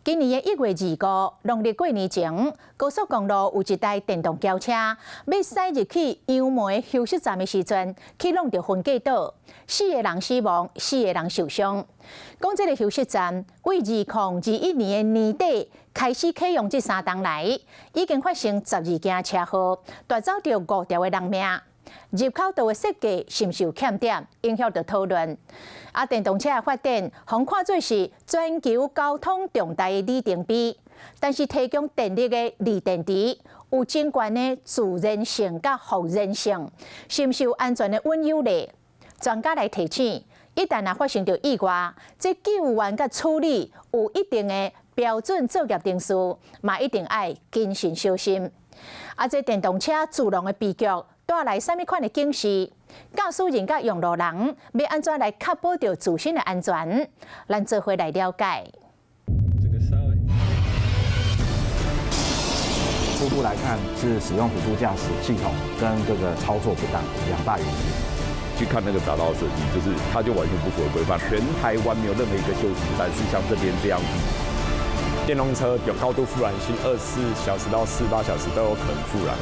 今年的1月25，農曆過年前，高速公路有一台電動轎車，欲駛入去楊梅休息站的時陣，去挵著分隔島，四個人死亡，四個人受傷。講這个休息站，對2021年的年底開始啟用這三冬來，已經發生12件車禍，奪走著五條的人命。入口道的設計是毋是有欠點，影響著討論。啊，電動車的發展，予看做是全球交通重大的里程碑。但是提供電力的鋰電池有真懸的自燃性佮復燃性，是毋是有安全的隱憂咧？專家來提醒，一旦若發生著意外，這救援佮處理有一定的標準作業程序，嘛一定愛謹慎小心。啊，這電動車自動的悲劇帶來啥物款的警示？駕駛人佮用路人欲按怎來確保著自身的安全？咱做伙來了解。這個稍微初步來看，是使用輔助駕駛系統跟這個操作不當兩大原因。去看那個匝道設計，就是它就完全不符合規範。全台灣沒有任何一個休息站是像這邊這樣子。電動車有高度復燃性，24小時到48小時都有可能復燃。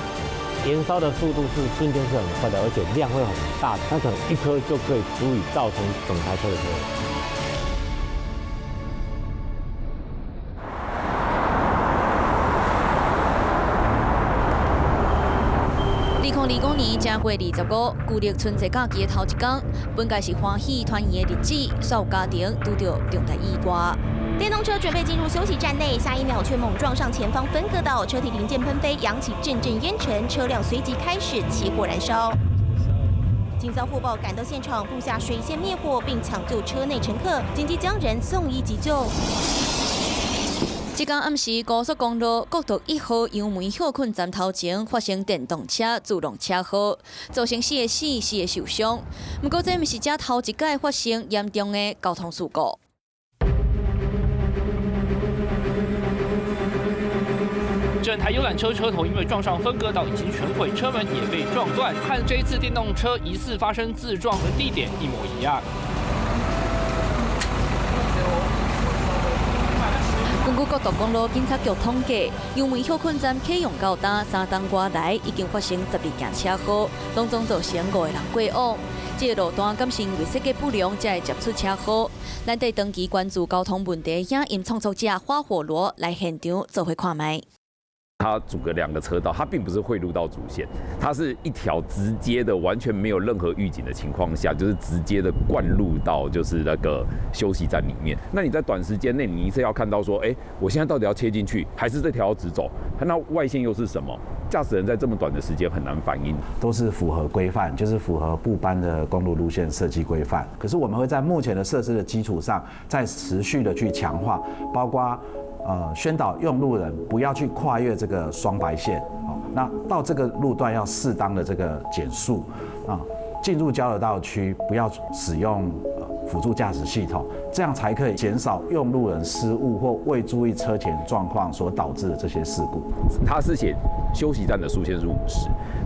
燃燒的速度是瞬間是很快的，而且量會很大，它可能一顆就可以足以造成整台車的車禍。2020年正月25，舊曆春節假期的頭一工，本該是歡喜團圓的日子，煞有家庭拄著重大意外。電動車準備進入休息站內，下一秒卻猛撞上前方分隔島，車體零件噴飛，揚起陣陣煙塵，車輛隨即開始起火燃燒。警方獲報趕到現場，布下水線滅火，並搶救車內乘客，緊急將人送醫急救。這工暗時，高速公路國道1號楊梅歇睏站頭前發生電動車自撞車禍，造成四個死、四個受傷。毋過這毋是這頭一擺發生嚴重的交通事故。整台遊覽車車頭因為撞上分隔島已經全毀，車門也被撞斷，和這一次電動車疑似發生自撞的地點一模一樣。根據國道公路警察局統計，楊梅歇睏站啟用到今3冬外來，已經發生12件車禍，攏總造成五個人過往。這个路段敢是因為設計不良，才會接觸車禍？咱對長期關注交通問題影音創作者花火羅來現場做伙看覓。它阻隔兩個車道，它並不是匯入到主線，它是一條直接的，完全沒有任何預警的情況下，就是直接的灌入到就是那個休息站裡面。那你在短時間內，你一次要看到說，欸，我現在到底要切進去，還是這條要直走？那外線又是什麼？駕駛人在這麼短的時間很難反應。都是符合規範，就是符合部頒的公路路線設計規範。可是我們會在目前的設施的基礎上，再持續的去強化，包括宣導用路人不要去跨越這個雙白線，那到這個路段要適當的這個減速啊，進入交流道區不要使用輔助駕駛系統，這樣才可以減少用路人失誤或未注意車前狀況所導致的這些事故。它是寫休息站的速限是50，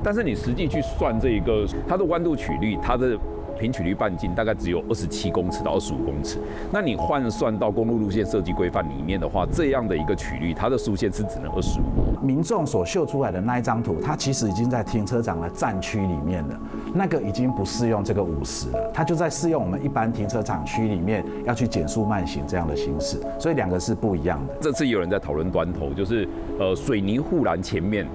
但是你實際去算這一個它的彎度曲率，它的平曲率半徑大概只有27公尺到25公尺，那你換算到公路路線設計規範裡面的話，這樣的一個曲率，它的速限是只能25。民眾所秀出來的那一張圖，它其實已經在停車場的站區裡面了，那個已經不適用這個50了，它就在適用我們一般停車場區裡面要去減速慢行這樣的形式，所以兩個是不一樣的。這次有人在討論端頭，就是水泥護欄前面。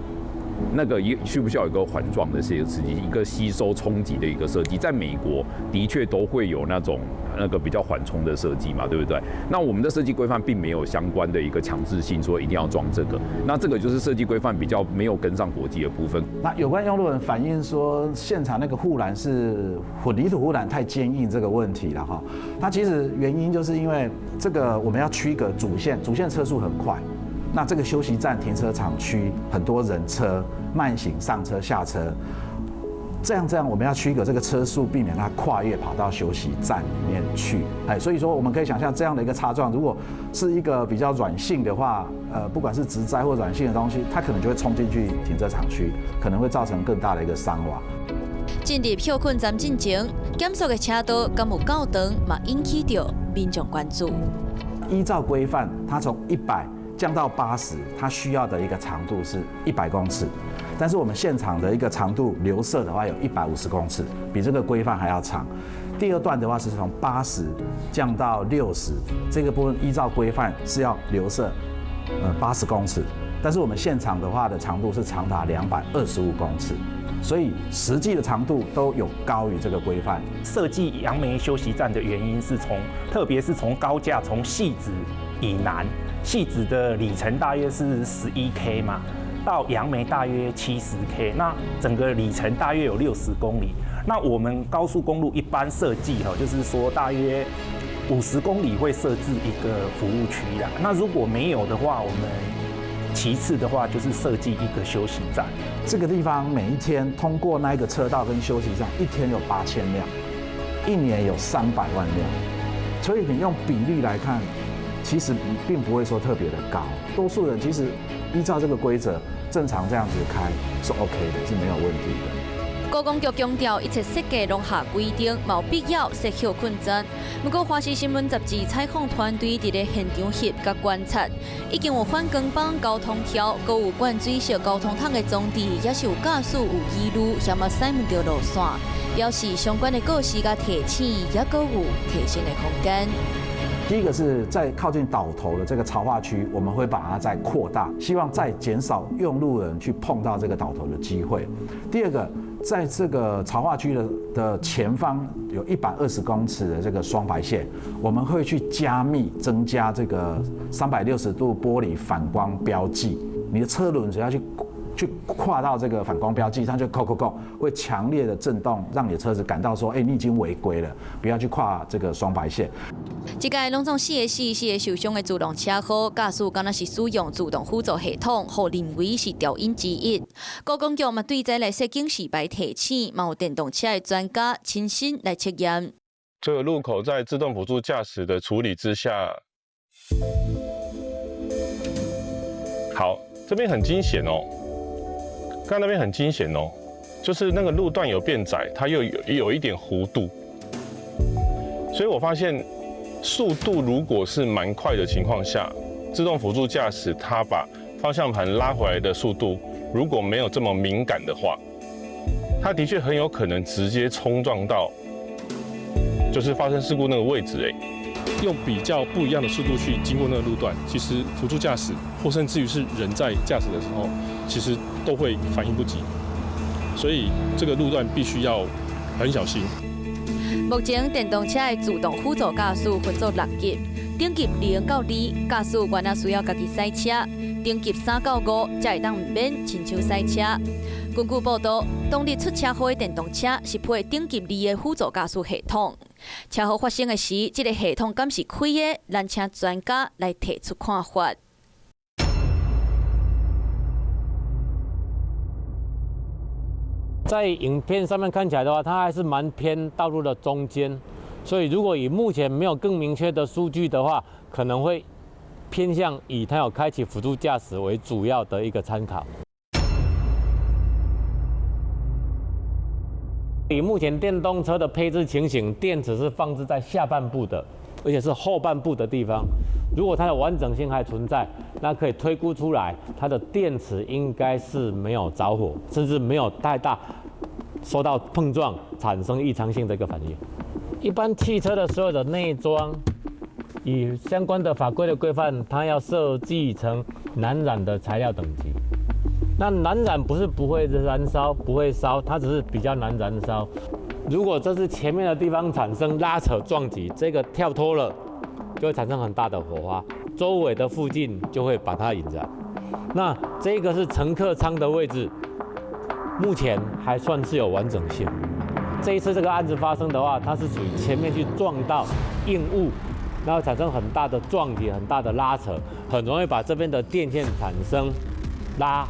那個需不需要有一個環狀的設計，一個吸收衝擊的一個設計？在美國的確都會有那種那個比較緩衝的設計嘛，對不對？那我們的設計規範並沒有相關的一個強制性，說一定要裝這個。那這個就是設計規範比較沒有跟上國際的部分。那有關用路人反映說，現場那個護欄是混凝土護欄太堅硬這個問題了哈。它其實原因就是因為這個我們要區隔主線，主線車速很快。那這個休息站停車場區很多人車慢行上車下車，這樣我們要區隔這個車速，避免它跨越跑到休息站裡面去。哎，所以說我們可以想象這樣的一個擦撞，如果是一個比較軟性的話，不管是植栽或軟性的東西，它可能就會衝進去停車場區，可能會造成更大的一個傷亡。進入歇睏站進前，減速的車道敢有夠長，嘛引起著民眾關注。依照规范，它从100降到80，它需要的一个长度是100公尺，但是我们现场的一个长度留设的话有150公尺，比这个规范还要长。第二段的话是从80降到60，这个部分依照规范是要留设80公尺，但是我们现场的话的长度是长达225公尺，所以实际的长度都有高于这个规范。设计杨梅休息站的原因是从，特别是从高架从汐止以南，汐止的里程大约是11 K 嘛，到杨梅大约70 K，那整个里程大约有60公里。那我们高速公路一般设计哈，就是说大约50公里会设置一个服务区啦。那如果没有的话，我们其次的话就是设计一个休息站。这个地方每一天通过那一个车道跟休息站，一天有8000辆，一年有300万辆，所以你用比例来看，其实并不会说特别的高。多数人其实依照这个规则，正常这样子开是 OK 的，是没有问题的。高工局强调，一切设计拢合规定，無必要设歇睏站。不过，华视新闻杂志采访团队伫咧现场翕佮观察，已经有反光板、交通条，阁有灌水式交通桶的装置，也是有驾驶有疑虑，嫌仔驶毋著路线，表示相关的告示佮提醒，也阁有提升的空间。第一个是在靠近岛头的这个槽化区，我们会把它再扩大，希望再减少用路人去碰到这个岛头的机会。第二个，在这个槽化区的前方有120公尺的这个双白线，我们会去加密增加这个360度玻璃反光标记。你的车轮只要去跨到这个反光标记，它就扣扣扣，会强烈的震动，让你的车子感到说，哎，你已经违规了，不要去跨这个双白线。这届拢总四个死、四个受伤的自动车祸，驾驶敢若是使用自动辅助系统，予认为是肇因之一。高工局嘛对这来设警示牌提醒，嘛有电动车的专家亲身来测验。这个路口在自动辅助驾驶的处理之下，好，这边很惊险哦。刚那边很惊险哦，就是那个路段有变窄，它又有一点弧度，所以我发现速度如果是蛮快的情况下，自动辅助驾驶它把方向盘拉回来的速度如果没有这么敏感的话，它的确很有可能直接冲撞到，就是发生事故那个位置哎。用比较不一样的速度去经过那个路段，其实辅助驾驶或甚至于是人在驾驶的时候，其实都会反应不及，所以这个路段必须要很小心。目前电动车的自动辅助驾驶分做6级，等级0到2，驾驶原来需要家己驶车；等级3到5，才会当毋免亲手驶车。根据报道，当日出车祸的电动车是配等级2的辅助驾驶系统。车祸发生的时，这个系统敢是开的？咱请专家来提出看法。在影片上面看起来的话，它还是蛮偏道路的中间，所以如果以目前没有更明确的数据的话，可能会偏向以它有开启辅助驾驶为主要的一个参考。以目前电动车的配置情形，电池是放置在下半部的，而且是后半部的地方。如果它的完整性还存在，那可以推估出来，它的电池应该是没有着火，甚至没有太大受到碰撞产生异常性的一个反应。一般汽车的所有的内装，以相关的法规的规范，它要设计成难燃的材料等级。那难燃不是不会燃烧，不会烧，它只是比较难燃烧。如果这是前面的地方产生拉扯撞击，这个跳脱了，就会产生很大的火花，周围的附近就会把它引燃。那这个是乘客舱的位置，目前还算是有完整性。这一次这个案子发生的话，它是属于前面去撞到硬物，然后产生很大的撞击、很大的拉扯，很容易把这边的电线产生拉，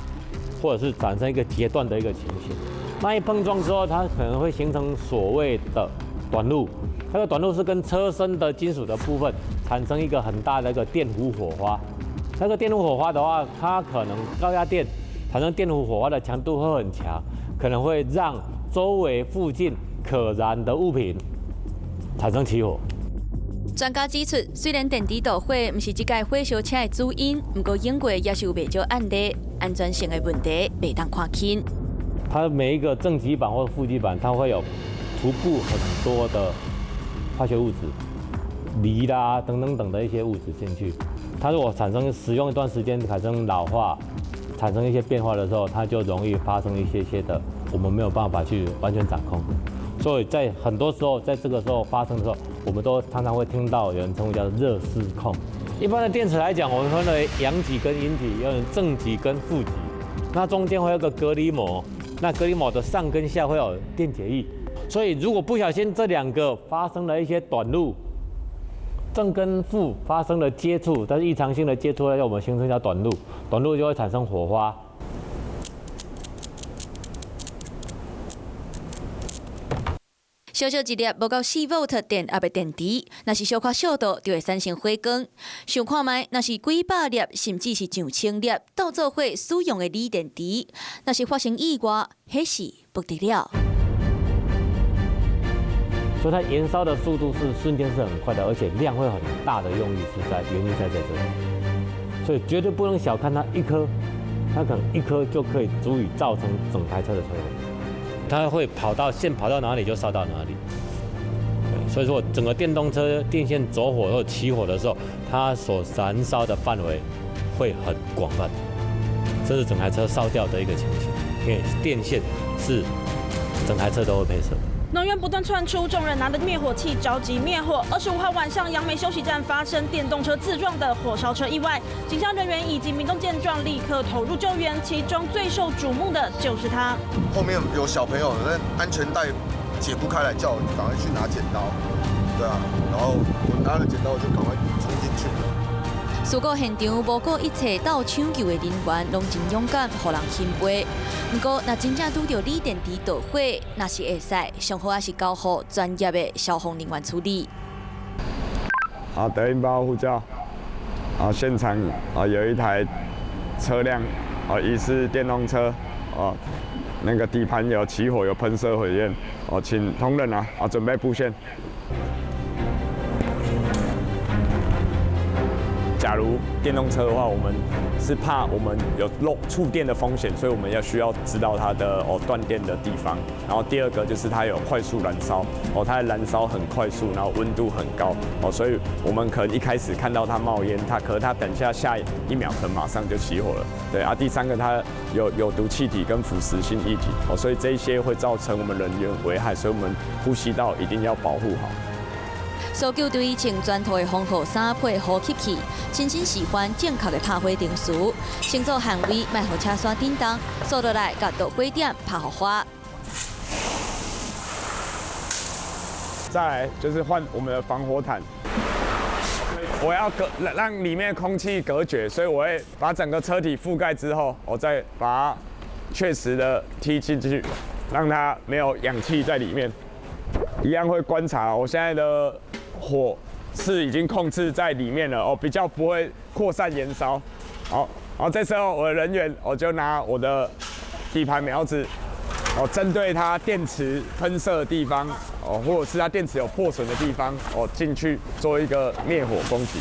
或者是产生一个截断的一个情形。那一碰撞之后，它可能会形成所谓的短路。那个短路是跟车身的金属的部分产生一个很大的一个电弧火花。那个电弧火花的话，它可能高压电产生电弧火花的强度会很强，可能会让周围附近可燃的物品产生起火。專家指出，雖然電池導火毋是這擺火燒車的主因，毋過英國也是有袂少案例，安全性的問題袂當看輕。它每一個正極板或負極板，它會有塗布很多的化學物質、鋰啦等等等的一些物質進去。它如果產生使用一段時間產生老化，產生一些變化的時候，它就容易發生一些些的，我們沒有辦法去完全掌控。所以在很多時候，在這個時候發生的時候，我們都常常會聽到有人稱呼叫熱失控。一般的電池來講，我們分為陽極跟陰極，有正極跟負極。那中間會有個隔離膜，那隔離膜的上跟下會有電解液。所以如果不小心這兩個發生了一些短路，正跟負發生了接觸，但是異常性的接觸呢，我們形成叫短路，短路就會產生火花。小小一粒無夠4伏電壓的電池，若是小可燒著，就會產生火光。想看覓，若是幾百粒，甚至是上千粒鬥做伙使用的鋰電池，若是發生意外，彼是不得了。所以它燃燒的速度是瞬間是很快的，而且量會很大的用意是在原因在這裡，所以絕對不能小看它一顆，它可能一顆就可以足以造成整台車的摧毀。它會跑到線跑到哪裡就燒到哪裡，所以說整個電動車電線走火或起火的時候，它所燃燒的範圍會很廣泛，這是整台車燒掉的一個情形，因為電線是整台車都會配色。濃煙不斷竄出，眾人拿着滅火器着急滅火。25號晚上，楊梅休息站發生電動車自撞的火燒車意外，警消人員以及民眾見狀立刻投入救援，其中最受矚目的就是他。後面有小朋友，那安全帶解不開來，叫我趕快去拿剪刀。對啊，然後我拿了剪刀，我就趕快衝進去。事故現場無顧一切鬥搶救的人員，攏真勇敢，予人欽佩。不過，若真正拄著鋰電池導火，若是會使，上好還是交予專業的消防人員處理。啊，德運8號呼叫，啊，現場啊有一台車輛，啊，疑似電動車，啊，那個底盤有起火，有噴射火焰，哦，請同仁啊，啊，準備佈線。假如電動車的話，我們是怕我們有漏觸電的風險，所以我們要需要知道它的斷電的地方。然後第二個就是它有快速燃燒，它的燃燒很快速，然後溫度很高，所以我們可能一開始看到它冒煙，可是它等下下一秒可能馬上就起火了。對啊，第三個它有毒氣體跟腐蝕性液體，所以這些會造成我們人員危害，所以我們呼吸道一定要保護好。搜救隊穿全套的防護衫配呼吸器，親身示範正確的拍火程序，先做捍衛，莫予車線振動，掃落來共導火點拍予花。再來就是換我們的防火毯，我要讓裡面空氣隔絕，所以我會把整個車體覆蓋之後，我再把它確實的踢進去，讓它沒有氧氣在裡面。一樣會觀察，我現在的火是已經控制在裡面了哦，比較不會擴散燃燒。好，然後這時候我的人員，我就拿我的底盤苗子，哦，針對它電池噴射的地方，哦，或者是它電池有破損的地方，哦，進去做一個滅火攻擊。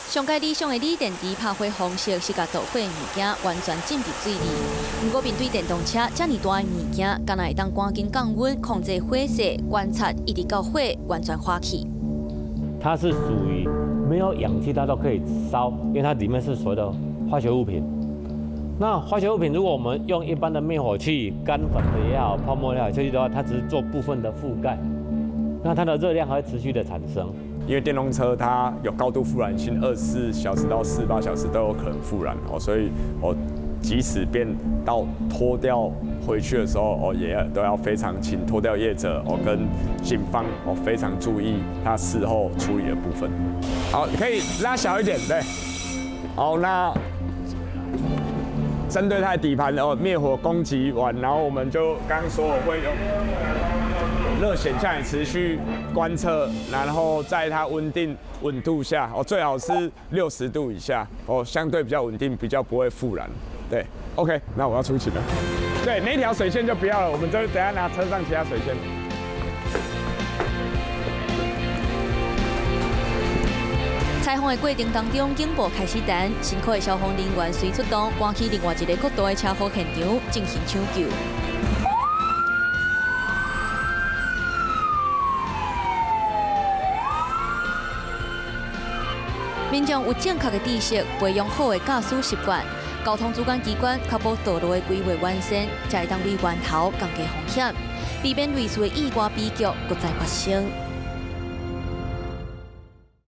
上蓋理想的鋰電池拍火方式是共導火物件完全浸佇水裡。毋過面對電動車遮爾大的物件，敢若會當趕緊降溫、控制火勢、觀察，一直到火完全化去。它是屬於沒有氧氣，它都可以燒，因為它裡面是所謂的化學物品。那化學物品，如果我們用一般的滅火器，乾粉的也好，泡沫也好，就是的話，它只是做部分的覆蓋，那它的熱量還會持續的產生。因為電動車它有高度復燃性，24小時到48小時都有可能復燃哦，所以我即使變到拖吊回去的時候哦，也都要非常請拖吊業者哦跟警方哦非常注意它事後處理的部分。好，可以拉小一點，對。好，那針對它的底盤哦滅火攻擊完，然後我們就剛剛說我會用熱顯像也持續觀測，然後在它穩定溫度下，哦，最好是60度以下，哦，相對比較穩定，比較不會復燃。對，OK，那我要出勤了。對，那條水線就不要了，我們就等下拿車上其他水線。採訪的過程當中，警報開始彈，辛苦的消防人員隨出動，趕去另外一個國道的車禍現場進行搶救。民眾有正確的知識，培養好的駕駛習慣，交通主管機關確保道路的規劃完善，才會當對源頭降低風險，避免類似的意外悲劇閣再發生。